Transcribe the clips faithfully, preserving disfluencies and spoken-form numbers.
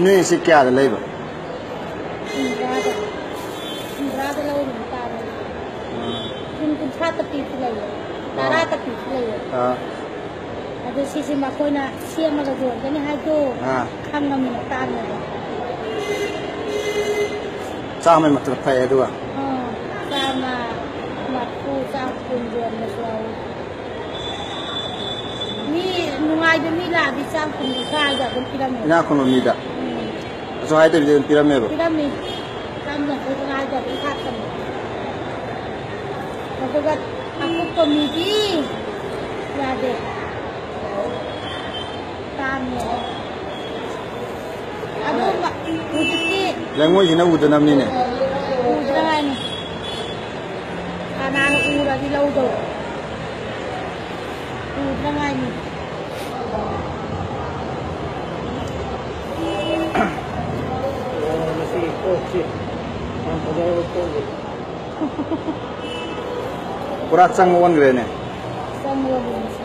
ꯅꯣꯏꯁꯤ ꯀꯌꯥꯗ ꯂꯩꯕ? ꯍꯨꯝꯗ꯭ꯔꯥꯗ꯫ ꯍꯨꯝꯗ꯭ꯔꯥꯗ ꯂꯧꯔꯤꯕ ꯇꯥꯕꯅꯤ꯫ ꯎꯝ꯫ ꯀꯨꯟ, ꯀꯨꯟꯊ꯭ꯔꯥ ꯇꯞꯄꯤꯁꯨ ꯂꯩꯌꯦ꯫ ꯑꯥ꯫ ꯇꯔꯥ ꯇꯞꯄꯤꯁꯨ ꯂꯩꯌꯦ꯫ ꯑꯥ꯫ ꯑꯗꯨ ꯁꯤꯁꯦ ꯃꯈꯣꯏꯅ ꯁꯦꯝꯃꯒ ꯌꯣꯟꯒꯅꯤ ꯍꯥꯏꯗꯣ ꯑꯥ꯫ ꯈꯪꯉꯝꯅꯤꯅ ꯇꯥꯡꯉꯦꯕ꯫ ꯆꯥꯝꯃꯩ ꯃꯊꯛꯇ ꯐꯩ ꯑꯗꯨꯒ? ꯑꯥ, ꯆꯥꯝꯃ, ꯃꯔꯐꯨ, ꯆꯥꯝ ꯀꯨꯟ ꯌꯣꯟꯕꯁꯨ ꯌꯥꯎꯏ꯫ ꯃꯤ ꯅꯨꯡꯉꯥꯏꯕ ꯃꯤ ꯂꯥꯛꯑꯗꯤ ꯆꯥꯝ ꯀꯨꯟ ꯀꯨꯟꯊ꯭ꯔꯥ ꯍꯥꯏꯗ ꯑꯗꯨꯝ ꯄꯤꯔꯝꯃꯦ꯫ ꯏꯅꯥꯛ ꯈꯨꯟꯕ ꯃꯤꯗ? ꯎꯝ꯫ ꯀꯩꯁꯨ ꯍꯥꯏꯗꯕꯤꯗ ꯑꯗꯨꯝ ꯄꯤꯔꯝꯃꯦꯕ? ꯄꯤꯔꯝꯃꯤ꯫ ꯆꯥꯝ ꯌꯥꯡꯈꯩ ꯈꯛ ꯍꯥꯏꯗ ꯑꯗꯨꯝ ꯁꯥꯠꯄꯅꯤ꯫ ꯑꯗꯨꯒ ꯑꯀꯨꯞꯄ ꯃꯤꯗꯤ ꯌꯥꯗꯦ꯫ ꯇꯥꯡꯉꯦ꯫ ꯑꯗꯨ ꯃ-, ꯍꯧꯖꯤꯛꯇꯤ ꯂꯩꯉꯣꯏꯁꯤꯅ ꯎꯗꯅꯕꯅꯤꯅꯦ꯫ ꯎꯗꯅꯉꯥꯏꯅꯤ꯫ ꯀꯅꯥꯅ ꯎꯔꯗꯤ ꯂꯧꯗꯧ? ꯎꯗꯅꯉꯥꯏꯅꯤ꯫ ꯃꯁꯤꯒꯤ ꯀꯣꯛꯁꯤ ꯌꯥꯝ ꯐꯖꯔꯕ ꯀꯣꯛꯅꯤ꯫ ꯄꯨꯔꯥ ꯆꯪꯕ ꯑꯣꯟꯈ꯭ꯔꯦꯅꯦ꯫ ꯆꯪꯕ ꯑꯣꯟꯈ꯭ꯔꯦ꯫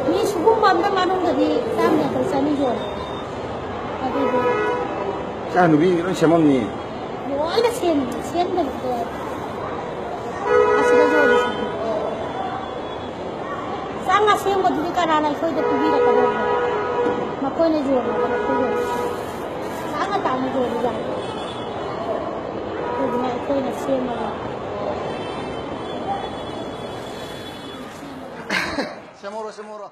ꯃꯤ ꯁꯤꯒꯨꯝꯕ ꯑꯝꯇ ꯃꯅꯨꯡꯗꯗꯤ ꯆꯥꯝ ꯌꯥꯡꯈꯩ ꯆꯅꯤ ꯌꯣꯜꯂꯦ꯫ ꯑꯗꯨꯗꯤ ꯏꯆꯥ ꯅꯨꯄꯤ ꯂꯣꯏ ꯁꯦꯝꯃꯝꯅꯤ꯫ ꯂꯣꯏꯅ ꯁꯦꯝꯃꯤ, ꯁꯦꯝꯗꯕꯗꯤ ꯌꯥꯗꯦ꯫ ꯑꯁꯤꯗ ꯌꯣꯜꯂꯤꯁꯤꯗꯤ꯫ ꯆꯥꯝ ꯑꯁꯦꯡꯕꯗꯨꯗꯤ ꯀꯅꯥꯅ ꯑꯩꯈꯣꯏꯗ ꯄꯤꯕꯤꯔꯛꯀꯗꯧꯕ? ꯃꯈꯣꯏꯅ ꯌꯣꯜꯂꯒ ꯑꯩꯈꯣꯏ ꯌꯣꯜꯂꯤ꯫ ꯇꯥꯡꯅ ꯇꯥꯡꯅ ꯌꯣꯜꯂꯤ ꯌꯥꯝ꯫ ꯑꯗꯨꯗꯨꯅ ꯑꯩꯈꯣꯏꯅ ꯁꯦꯝꯃꯒ ꯁꯦꯝꯍꯧꯔꯣ, ꯁꯦꯝꯍꯧꯔꯣ꯫